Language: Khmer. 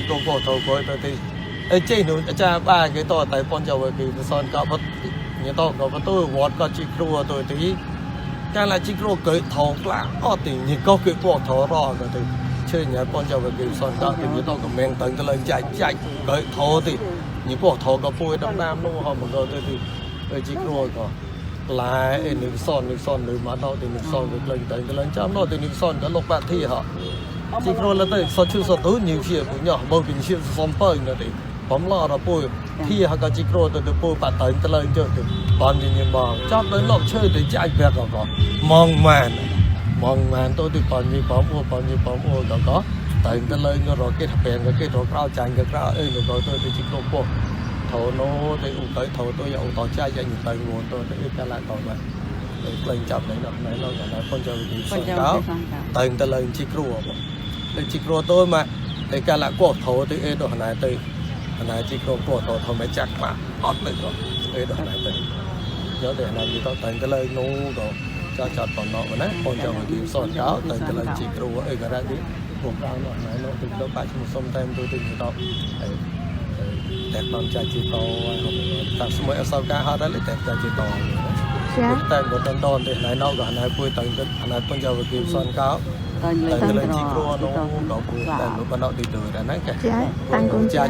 គ្រូក៏ទៅក៏ទៅទីអីចេះនោះអាចារ្យបាគេតតែប៉ុនចៅគេសនក៏បញតក៏បទូវត្តក៏ជីគ្រូទៅទីកាលជីគ្រូកើថងក្លាអត់ទីញក៏គេពកថរក៏ទៅជឿញប៉ុនចៅគេសនក៏ទីញតក៏មែងទៅទៅលើចាច់ចាច់កើថទីញពកថក៏ពួយដំណាមនោះហមក៏ទៅទីជីគ្រូក៏ lại nước son nước mà đâu thì nước son được lên tới lên trăm đó thì nước son cái lục bạc thì họ chỉ rồi là tới son chưa son tới nhiều chuyện cũng nhỏ bao bình chuyện son bơi nữa thì bấm lò đó bôi thì họ có chỉ rồi từ từ bôi bạc tới tới lên chơi từ còn gì nhìn bò cho tới lộc chơi thì chạy về có mong màn mong màn tôi thì còn gì bấm mua còn gì bấm mua đó có tới tới lên rồi cái thập bèn cái rồi cao chạy cái cao ấy rồi tôi thì chỉ có bộ ថោណូទៅឧទៅថោទៅឧតចាយយ៉ាងទៅងួនទៅទៅកាឡាតមកទៅក្លែងចាប់នៅដល់ណៃឡងដល់ប៉ុនចៅទីស ប៉ុន កោ ចៅទីសង្កោ ទៅទៅឡើងជីគ្រូបងទៅជីគ្រូទៅមកទៅកាឡាកោថោទៅអេដល់ណៃទៅណៃជីគ្រូកោថោថោមកចាក់បាអត់ទៅក៏អេដល់ណៃទៅយកទៅណៃទៅទៅទៅឡើងនោះក៏ចាចាត់ប៉ុណ្ណោះណាប៉ុនចៅទីសង្កោទៅទៅឡើងជីគ្រូអីក៏រ៉ាទីពួកក្រៅនោះណៃនោះទៅទៅបាច់សុំតែទៅទៅទៅ តែតាមចាជីតតាមស្មួយអសកាហត់ដែរតែចាជីត ចា តែបើតនតនទេណៃណៅក៏ណៃពួយតទៅណៃពងយកគេសនកោ តើ តែលើជីគ្រូនោះក៏ពួយតែលោកបណ្ដទីទៅដែរណាកែ ចាតាំងកូនចា